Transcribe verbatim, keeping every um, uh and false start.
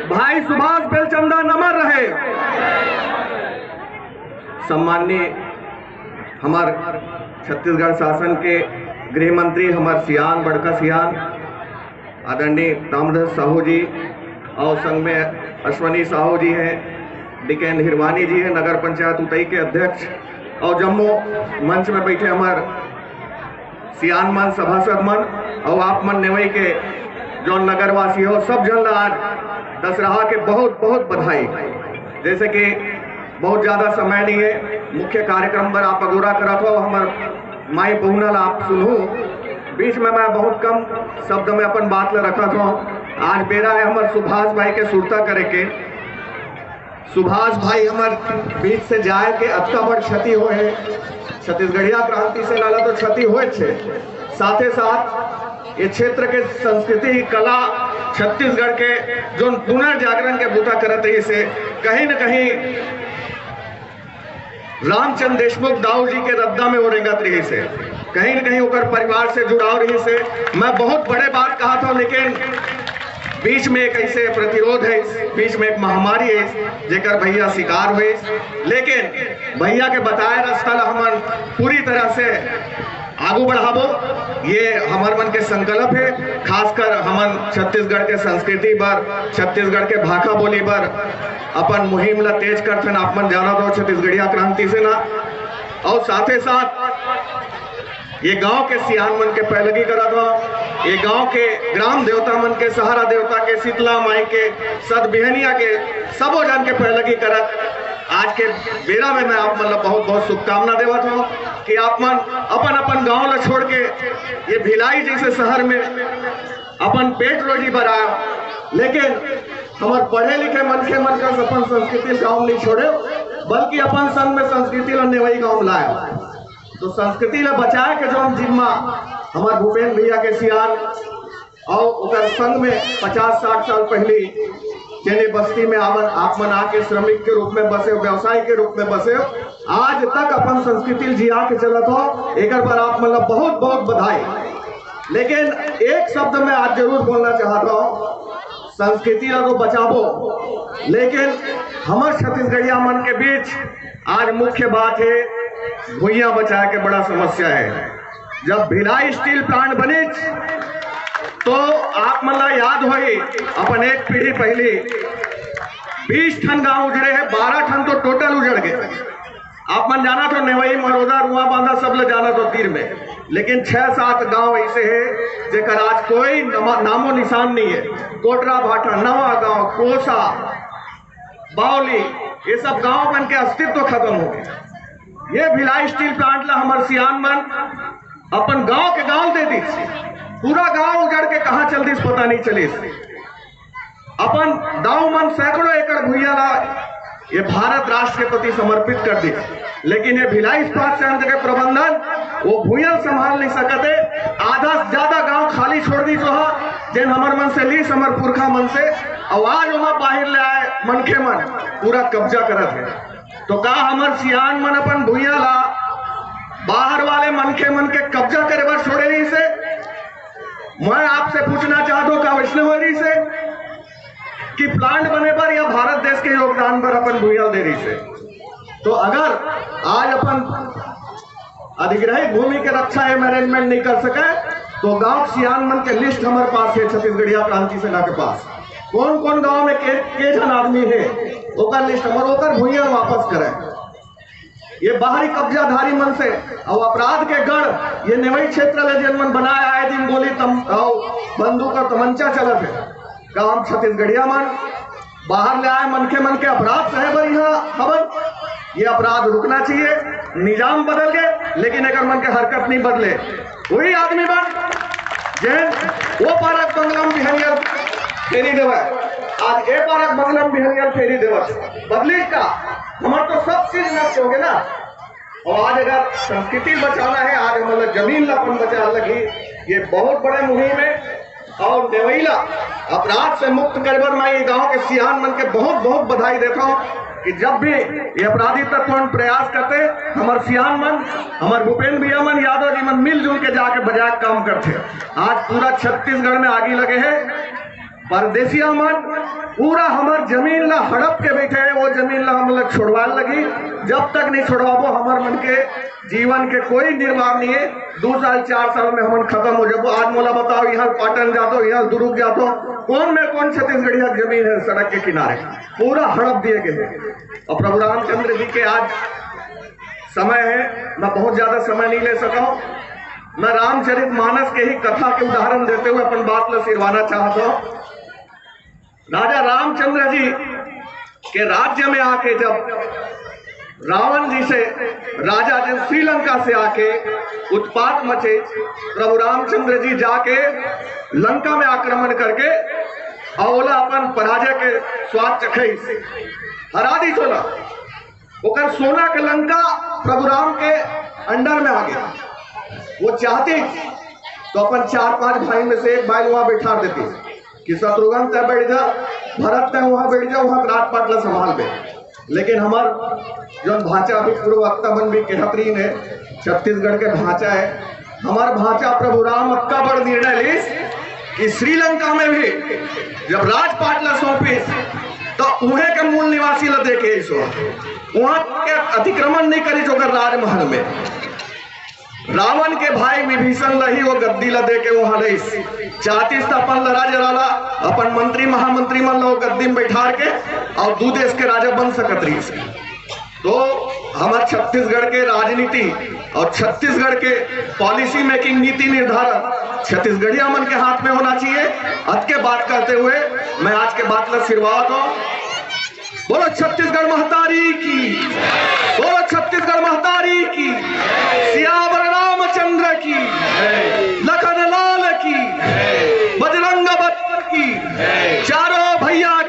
भाई सुभाष बेलचंदा नमर रहे। सम्माननीय हमर छत्तीसगढ़ शासन के गृह मंत्री, हमर सियान, बड़का सियान आदरणीय ताम्रध्वज साहू जी और संग में अश्वनी साहू जी हैं, डिकेन हिरवानी जी हैं, नगर पंचायत उतई के अध्यक्ष, और जम्मो मंच में बैठे हमर सियान मन, सभासद मन और आप मन नेवई के जौन नगरवासी हो, सब जन ला आज दशहरा के बहुत बहुत बधाई। जैसे कि बहुत ज्यादा समय नहीं है, मुख्य कार्यक्रम पर आप अगोरा करत हो, हमर माई बहुना ला आप सुनहू। बीच में मैं बहुत कम शब्द में अपन बात ला रखत हो। आज बेरा है हमर सुभाष भाई के सुरता करे के। सुभाष भाई हमर बीच से जाए के अतका बड़ क्षति होए हे। छत्तीसगढ़िया क्रांति सेना ला तो क्षति होए छे, साथे साथ ये क्षेत्र के संस्कृति, कला, छत्तीसगढ़ के जोन पुनर्जागरण के बूता करत रहिस हे, कहीं न कहीं रामचंद्र देशमुख दाऊ जी के रद्दा में वो रेंगत रहिस हे, कहीं न कहीं ओकर परिवार से जुड़ाव रहिस हे। मैं बहुत बड़े बात कहत हूँ, लेकिन बीच में एक ऐसे प्रतिरोध हे, बीच में एक महामारी हे, जेकर भैया शिकार होइस, लेकिन भैया के बताए रास्ता ला हमन पूरी तरह से आगू बढ़ाबो, ये हमर मन के संकल्प हे। खासकर हमन छत्तीसगढ़ के संस्कृति बर, छत्तीसगढ़ के भाखा बोली बर अपन मुहिम ला तेज करथन। आप मन जानत हो छत्तीसगढ़िया क्रांति सेना, और साथे साथ ये गांव के सियान मन के पैलगी करत हो, ये गांव के ग्राम देवता मन के, सहारा देवता के, शीतला माई के, सतबिहनिया के, सबो जन के पैलगी करत आज के बेरा में मैं आप मन ला बहुत बहुत शुभकामना देवत हूँ कि आप मन अपन अपन गांव ला छोड़ के ये भिलाई जैसे शहर में अपन पेट रोजी बर आए, लेकिन हमर पढ़े लिखे मनखे मन का अपन संस्कृति ला गांव नहीं छोड़े, बल्कि अपन संग में संस्कृति ला नेवई गांव में लाए। तो संस्कृति ला बचाए के जौन जिम्मा हमर भूपेन भैया के सियान और ओकर संग में पचास साठ साल पहली जेने बस्ती में आवन, आप मन आके श्रमिक के रूप में बसे हो, व्यवसायी के रूप में बसे हो, आज तक अपन संस्कृति ल जिया के चलत हो, एकर बर आप मन ला बहुत बहुत बधाई। लेकिन एक शब्द मैं आज जरूर बोलना चाहत हूँ, संस्कृति ला तो बचाबो, लेकिन हमर छत्तीसगढ़िया मन के बीच आज मुख्य बात हे भुइयां बचाए के बड़ा समस्या हे। जब भिलाई स्टील प्लांट बनिस तो आप मन ला याद होही, अपन एक पीढ़ी पहली बीस ठन गांव उजड़े हे, बारह ठन तो टोटल उजड़ गे। आप मन जानत हो नेवई, मरोदा, रुआ बांधा सब ला जानत हो तीर में, लेकिन छह सात गांव ऐसे हे जेकर आज कोई नमा-, नामो निशान नहीं हे। कोटरा भाटा, नवा गांव, कोसा, बावली, ये सब गांव मन के अस्तित्व खत्म हो गे। ये भिलाई स्टील प्लांट ला हमर सियान मन अपन गांव के गांव दे दिस, पूरा गांव उजड़ के कहां चल दिस पता नहीं चलिस। अपन दाऊ मन सैकड़ों एकड़ भुइयां ला ये भारत राष्ट्र के प्रति समर्पित कर दिस, लेकिन ये भिलाई इस्पात संयंत्र के प्रबंधन वो भुइयां संभाल नहीं सकत हे। आधा से ज्यादा गांव खाली छोड़ दिस, जेन हमर मन से लिस, हमर पुरखा मन से, और आज वहां बाहर ले आए मनखे मन पूरा कब्जा करत हे। तो का हमर सियान मन अपन भुइयां ला बाहर वाले मनखे मन के कब्जा करे बर छोड़े रहिस हे? मैं आपसे पूछना चाहत हूं, का वैसने होए रहिस हे कि प्लांट बने बर या भारत देश के योगदान बर अपन भुइयां दे रहिस हे? तो अगर आज अपन अधिग्रहित भूमि के रक्षा एम अरेंजमेंट नहीं कर सके, तो गांव सियान मन के लिस्ट हमर पास हे, छत्तीसगढ़िया क्रांति सेना के पास कौन कौन गांव में के, के झन आदमी हे, ओकर लिस्ट हमर, ओकर भुइयां वापस करे। ये बाहरी कब्जाधारी मन से और अपराध के गढ़ ये नेवई क्षेत्र ले जेन मन बनाए आए दिन गोली तम, और बंदूक और तमंचा चलत हे। का हम छत्तीसगढ़िया मन बाहर ले आए मनखे मन के अपराध सहे बर इहाँ हवन? ये अपराध रुकना चाहिए। निजाम बदल गे, लेकिन एकर मन के हरकत नहीं बदले। वही आदमी बन जेन वो पारक बंगला में बिहनिया फेरी देवे, आज ए पारक बंगला में बिहनिया फेरी देवे। बदली का? हमार तो सब चीज नष्ट हो गए ना। और आज अगर संस्कृति बचाना है, आज हमारा जमीन ला अपन बचा लगी, ये बहुत बड़े मुहिम है। और नेवई ला अपराध से मुक्त करे बर मैं ये गांव के सियान मन के बहुत बहुत बधाई देता हूँ कि जब भी ये अपराधी तत्व मन प्रयास करते, हमारे सियान मन, हमारे भूपेंद्र भैया मन, यादव जी मन मिलजुल के जाके बजाय काम करते। आज पूरा छत्तीसगढ़ में आगी लगे है। परदेसिया मन पूरा हमर जमीन ला हड़प के बैठे हे, वो जमीन ला हमन ला छोड़वाए लगही। जब तक नहीं छोड़वाबो, हमर मन के जीवन के कोई निर्वाह नहीं है। दो साल, चार साल में हमन खत्म हो जाबो। आज मोला बताओ, यहाँ पाटन जातो, यहाँ दुरुग जातो, कौन में कौन छत्तीसगढ़िया जमीन है सड़क के किनारे, पूरा हड़प दिए गए। और प्रभु रामचंद्र जी के आज समय है, मैं बहुत ज्यादा समय नहीं ले सका हूँ। मैं रामचरित मानस के ही कथा के उदाहरण देते हुए अपन बात ला सिरवाना चाहता हूँ। राजा रामचंद्र जी के राज्य में आके जब रावण जी से राजा जब श्रीलंका से आके उत्पात मचे, प्रभु रामचंद्र जी जाके लंका में आक्रमण करके अउ ओला अपन पराजय के स्वाद चखइस, हरा दिस ओला। ओकर सोना के लंका प्रभु राम के अंडर में आ गया। वो चाहते तो अपन चार पांच भाई में से एक भाई वहां बैठा देते कि शत्रुघ्न तय बैठ जा, भरत तय वहां बैठ जा, वहां राजपाट ला संभाल दे। लेकिन हमार जो भांचा अभी पूर्व वक्ता मन भी कहत रही ने, छत्तीसगढ़ के भांचा है, हमार भांचा प्रभु राम अतका बड़ निर्णय लीस कि श्रीलंका में भी जब राजपाट ला सौंपिस तो उहे के मूल निवासी ला देके इस वहां के अतिक्रमण नहीं करिस ओकर राजमहल में। रावण के भाई विभीषण ला ही वो गद्दी ला देके वहां रहिस। चाहतिस त अपन लरा जरा ला, अपन मंत्री महामंत्री मन ला वो गद्दी में बैठार के और दू देश के राजा बन सकत रहिस। तो हमार छत्तीसगढ़ के राजनीति और छत्तीसगढ़ के पॉलिसी मेकिंग, नीति निर्धारण छत्तीसगढ़िया मन के हाथ में होना चाहिए। अतके बात करते हुए मैं आज के बात ला सिरवावत हूँ। बोलो छत्तीसगढ़ महतारी की, बोलो छत्तीसगढ़ महतारी की, सियावर रामचंद्र की, लखन लाल की, बजरंग बली की, चारों भैया